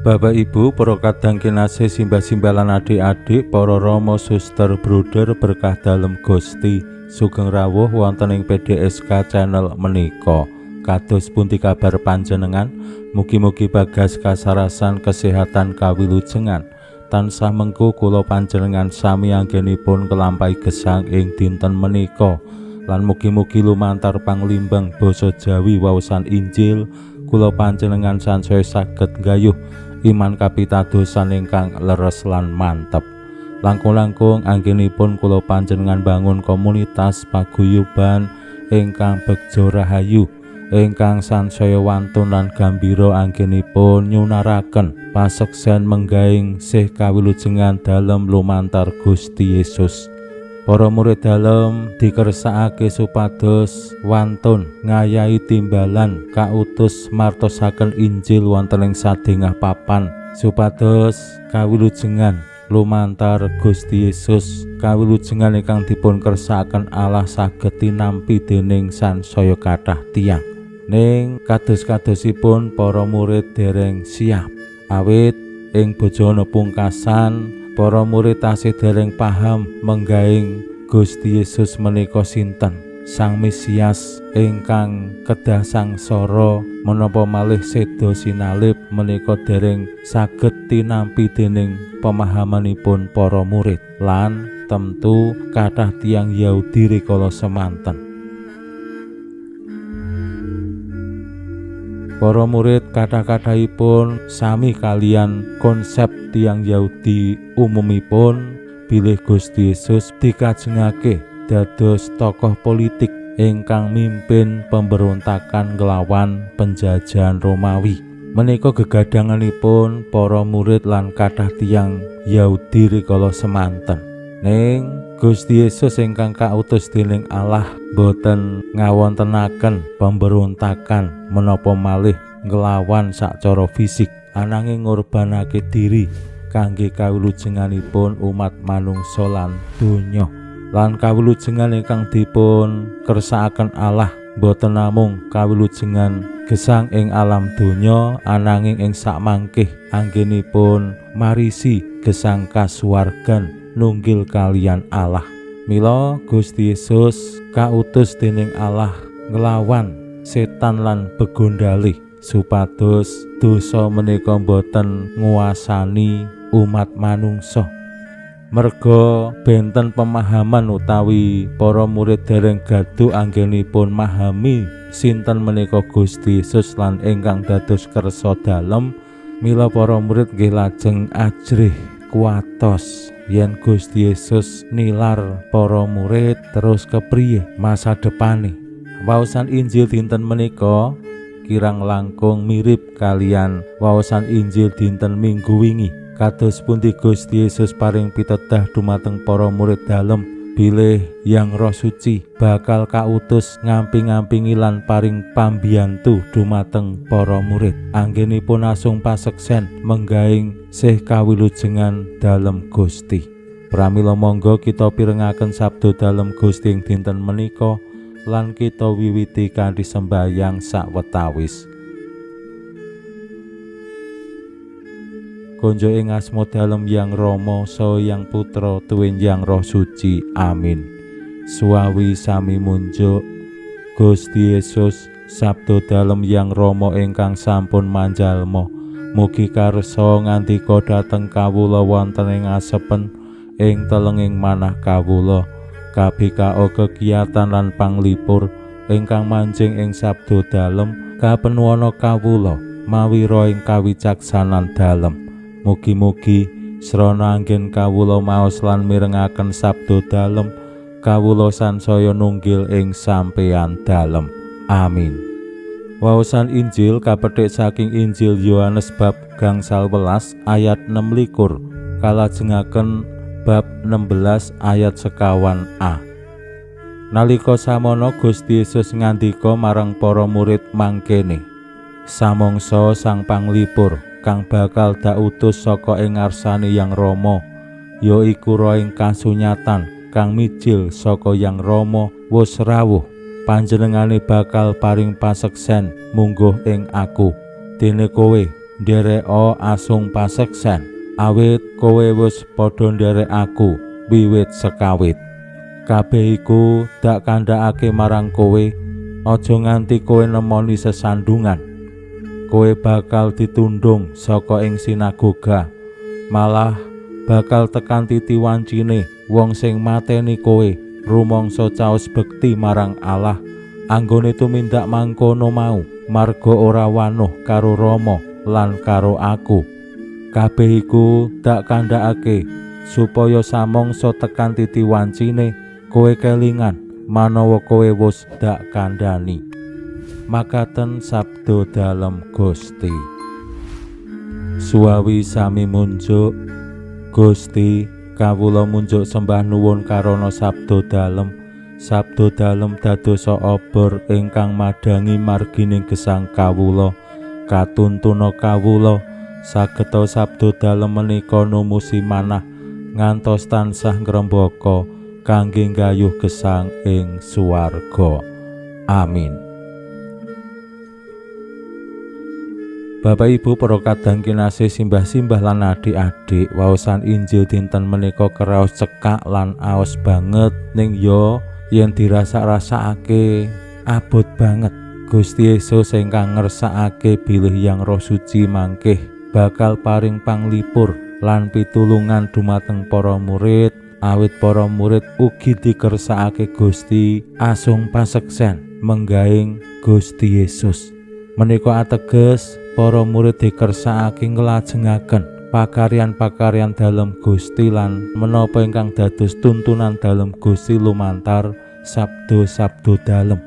Bapak Ibu, para kadang kinasih, simbah-simbah lan adik-adik, para rama, suster, bruder berkah dalem Gusti, sugeng rawuh wonten ing PDSK channel menika. Kados pundi kabar panjenengan? Mugi-mugi bagas kasarasan kesehatan kawilujengan. Tansah mengku kula panjenengan sami anggenipun kelampahi gesang ing dinten menika. Lan mugi-mugi lumantar panglimbang basa Jawi waosan Injil kula panjenengan sansaya saged nggayuh iman kapitadosan ingkang leres lan mantep. Langkung-langkung anggenipun kula panjenengan bangun komunitas paguyuban ingkang begja rahayu, ingkang sansaya wantun lan gambira anggenipun nyunaraken paseksen menggaing sih kawilujengan dalem lumantar Gusti Yesus. Para murid dalem dikersakake supados wantun ngayahi timbalan kautus martosaken Injil wonten ing sadengah papan supados kawilujengan lumantar Gusti Yesus kawilujengan ingkang dipun kersakaken Allah saged tinampi dening sansaya kathah tiyang. Ning kados-kadosipun para murid dereng siap, awit ing bojone pungkasan para murid tasih dereng paham menggaing Gusti Yesus menika sinten, Sang Mesias ingkang kedah sangsara menapa malih seda sinalib menika dereng saged tinampi dening pemahamanipun para murid lan tentu kathah tiyang Yahudi rikala semanten. Para murid kathah-kathahipun sami kalian konsep tiyang Yahudi umumipun bilih Gusti Yesus dikajengake dados tokoh politik ingkang mimpin pemberontakan nglawan penjajahan Romawi. Menika gegadanganipun para murid lan kathah tiyang Yahudi rikala semanten. Ning Gusti Yesus ingkang kautus dening Allah boten ngawontenaken pemberontakan menapa malih nglawan sacara fisik, ananging ngorbanake diri kangge kawilujenganipun umat manungsa lan donya. Lan kawilujengan ingkang dipun kersakaken Allah boten namung kawilujengan gesang ing alam donya, ananging ing sakmangkih anggenipun marisi gesang kasuwargan nunggil kalian Allah. Mila Gusti Yesus kautus dening Allah nglawan setan lan begondali supados dosa menika boten nguasani umat manungsa. Merga benten pemahaman utawi para murid dereng gaduh anggenipun mahami sinten menika Gusti Yesus lan ingkang dados kersa dalem, mila para murid nggih lajeng ajrih kuatos yen Gusti Yesus nilar para murid terus kepriye masa depane. Waosan Injil dinten menika kirang langkung mirip kalian waosan Injil dinten Minggu wingi. Kados pundi Gusti Yesus paring pitedah dumateng para murid dalem bilih Yang Roh Suci bakal kautus ngamping-ngampingi lan paring pambiyantu dumateng para murid anggenipun asung paseksen menggaing sih kawilujengan dalem Gusti. Pramila monggo kita pirengaken sabda dalem Gusti ing dinten menika lan kita wiwiti kanthi sembahyang sawetawis. Konjo ing asma dalem Yang Rama saha Yang Putra tuwin Yang Roh Suci. Amin. Suwawi sami munjuk Gusti Yesus sabda dalem Yang Rama ingkang sampun manjalma, mugi karsa ngandika dhateng kawula wonten ing asepen ing telenging manah kawula, kabikao kegiatan lan panglipur ingkang manjing ing sabda dalem kapenuwana kawula mawi roh ing kawicaksanan dalem. Mugi-mugi srana anggen kawula maos lan mirengaken sabda dalem, kawula sansaya nunggil ing sampeyan dalem. Amin. Waosan Injil kapethik saking Injil Yohanes bab 11 ayat 26 kalajengaken bab 16 ayat sekawan A. Nalika samono Gusti Yesus ngandika marang para murid mangkene, samangsa Sang Panglipur kang bakal dautus saka ing ngarsane Yang Rama, ya iku Roh ing kasunyatan kang mijil saka Yang Rama wis rawuh, panjenengane bakal paring paseksen mungguh ing aku. Dene kowe ndereka asung paseksen, awit kowe wis padha nderek aku wiwit sekawit. Kabeh iku dak kandhakake marang kowe, aja nganti kowe nemoni sesandungan. Kowe bakal ditundung saka ing sinagoga, malah bakal tekan titi wancine wong sing mateni kowe rumangsa caos bekti marang Allah. Anggone tumindak mangkono mau marga ora wanuh karo Rama lan karo aku. Kabeh iku dak kandhakake supaya samangsa tekan titi wancine kowe kelingan manawa kowe wis dak kandhani. Makaten sabda dalem Gusti. Suwawi sami munjuk Gusti, kawula munjuk sembah nuwun karana sabda dalem. Sabda dalem dadosa obor ingkang madhangi margining gesang kawula, katuntuna kawula sageta sabda dalem menika numusi manah ngantos tansah ngrembaka kangge nggayuh gesang ing swarga. Amin. Bapak Ibu para kadang kinasih, simbah-simbah lan adik-adik, waosan Injil dinten menika keraos cekak lan aos banget, ning yo yen dirasa-rasakake abot banget. Gusti Yesus ingkang ngersakake bilih Yang Roh Suci mangkih bakal paring panglipur lan pitulungan dumateng para murid, awit para murid ugi dikersakake Gusti asung paseksen menggaing Gusti Yesus. Menika ateges para murid dikersakake nglajengaken pakaryan-pakaryan dalem Gusti lan menapa ingkang dados tuntunan dalem Gusti lumantar sabda-sabda dalem.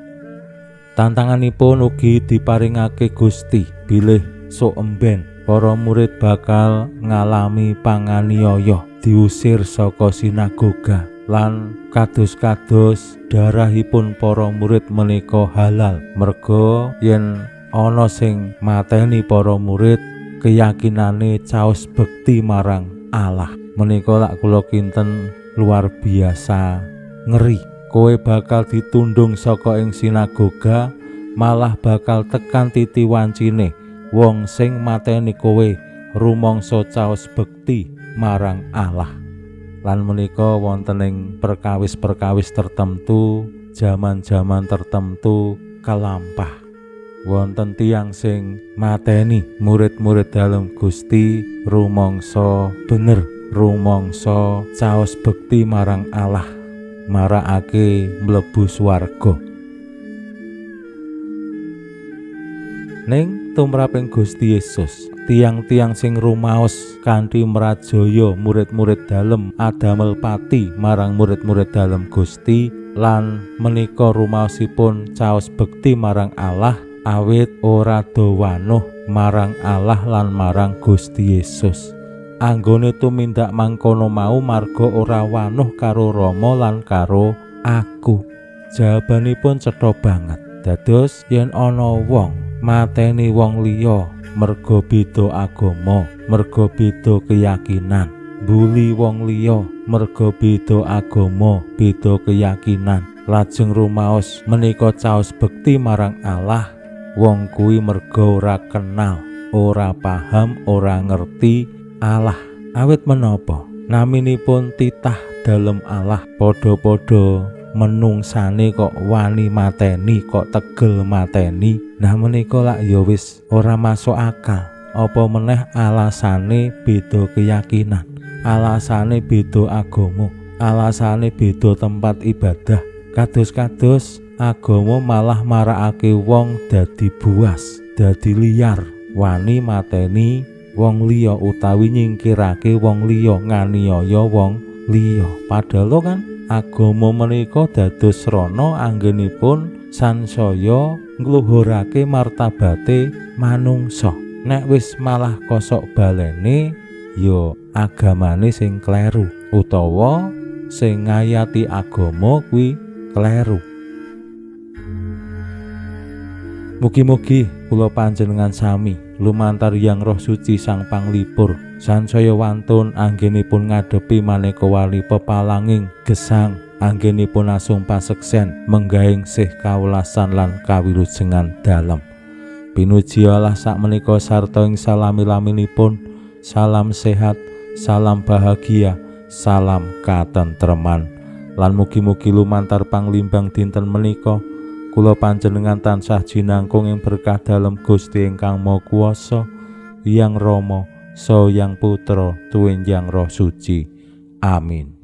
Tantanganipun ugi diparingake Gusti bilih sok emben para murid bakal ngalami panganiaya, diusir saka sinagoga lan kados-kados darahipun para murid menika halal, merga yen ana sing mateni para murid keyakinane caos bekti marang Allah. Menika lak kula kinten luar biasa ngeri. Kowe bakal ditundung saka ing sinagoga, malah bakal tekan titi wancine wong sing mateni kowe rumangsa caos bekti marang Allah. Lan menika wonten ing perkawis-perkawis tertentu, jaman-jaman tertentu kelampah. Wonten tiyang sing mateni murid-murid dalem Gusti rumangsa bener, rumangsa caos bekti marang Allah, marakake mlebu swarga. Ning tumraping Gusti Yesus, tiang-tiang sing rumaos kanthi mrajaya murid-murid dalem adamel pati marang murid-murid dalem Gusti lan menika rumaosipun caos bekti marang Allah, awit ora do wanuh marang Allah lan marang Gusti Yesus. Anggone tumindak mangkono mau marga ora wanuh karo Rama lan karo aku. Jawabanipun cetha banget. Dados yen ana wong mateni wong liya merga beda agama, merga beda keyakinan, mbuli wong liya merga beda agama, beda keyakinan, lajeng rumaos menika caos bekti marang Allah, wong kuwi merga ora kenal, ora paham, ora ngerti Allah. Awit menapa naminipun titah dalem Allah, padha-padha menungsane kok wani mateni, kok tegel mateni. Nah menika lak ya wis ora masuk akal. Apa meneh alasane beda keyakinan, alasane beda agama, alasane beda tempat ibadah. Kados-kados agama malah marakake wong dadi buas, dadi liar, wani mateni wong liya utawi nyingkirake wong liya, nganiaya wong liya. Padahal kan agama menika dados srana anggenipun sansaya ngluhurake martabate manungsa. Nek wis malah kosok balene ya agamane sing kleru utawa sing ngayati agama kuwi kleru. Mugi-mugi kula panjenengan sami lumantar Hyang Roh Suci Sang Panglipur sansaya wantun anggenipun ngadepi maneka wali pepalanging gesang anggenipun asung paseksen menggahing sih kawelasan lan kawilujengan dalem. Pinuji Allah sakmenika sarta ing salami-laminipun. Salam sehat, salam bahagia, salam katentreman. Lan mugi-mugi lumantar panglimbang dinten menika kula panjenengan tansah jinangkung ing berkah dalem Gusti ingkang Maha Kuwasa, Hyang Rama, Saha Hyang Putra, tuwin Hyang Roh Suci. Amin.